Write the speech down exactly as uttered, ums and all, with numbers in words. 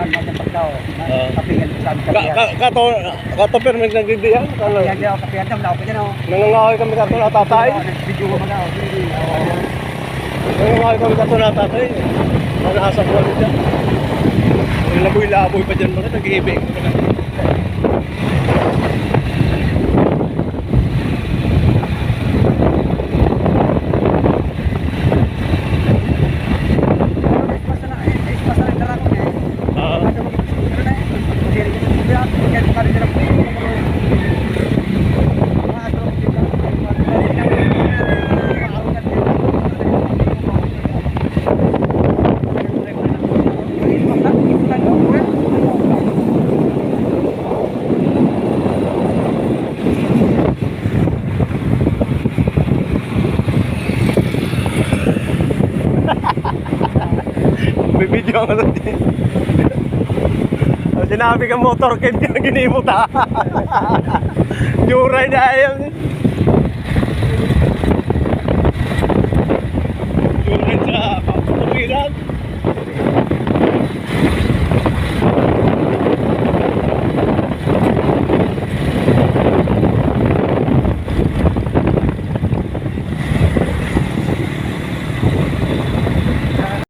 Magandang pagkaw. Ah. Kapihan sa aming ka, kapihan. Ka, kato, kato, pero may nagdidiyan. Ano? Kapihan daw, kapihan daw, wala ako pa dyan, oh. Nangangahoy kami kato na tatay. Video mo na, oh. Nangangahoy kami kato na tatay. Nasa buwan dyan. May laboy-laboy pa dyan, mga nag-iibig. May video ako sa Ang sinabi ka motorcade ka, ginimot, ha? Yuray na yan. Yuray sa kapatuwiran.